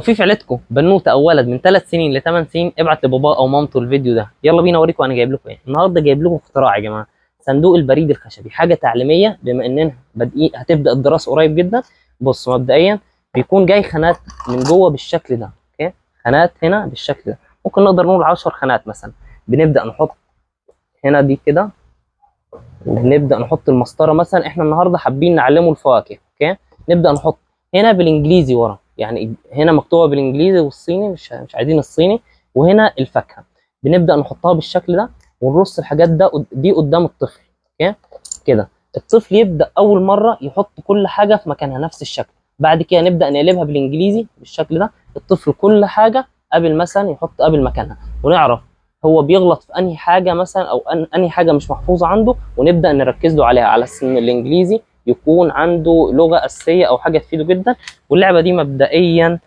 وفي في عيلتكم بنوته او ولد من 3 سنين ل 8 سنين، ابعت لباباه او مامته الفيديو ده. يلا بينا اوريكم انا جايب لكم ايه النهارده. جايب لكم اختراع يا جماعة، صندوق البريد الخشبي، حاجة تعليمية بما اننا بادئين هتبدا الدراسة قريب جدا. بص مبدئيا بيكون جاي خانات من جوه بالشكل ده، okay، خانات هنا بالشكل ده، ممكن نقدر نقول 10 خانات مثلا. بنبدا نحط هنا دي كده، وبنبدا نحط المسطره مثلا. احنا النهارده حابين نعلمه الفواكه، okay، نبدا نحط هنا بالانجليزي ورا، يعني هنا مكتوبة بالانجليزي والصيني، مش عايزين الصيني. وهنا الفاكهة بنبدا نحطها بالشكل ده، ونرص الحاجات دي قدام الطفل، okay كده. الطفل يبدا اول مرة يحط كل حاجة في مكانها نفس الشكل، بعد كده نبدا نقلبها بالانجليزي بالشكل ده. الطفل كل حاجة قبل مثلا يحط قبل مكانها، ونعرف هو بيغلط في انهي حاجة مثلا، او انهي حاجة مش محفوظة عنده، ونبدا نركز له عليها على اساس ان الانجليزي يكون عنده لغة اساسية او حاجة تفيده جدا. واللعبة دي مبدئيا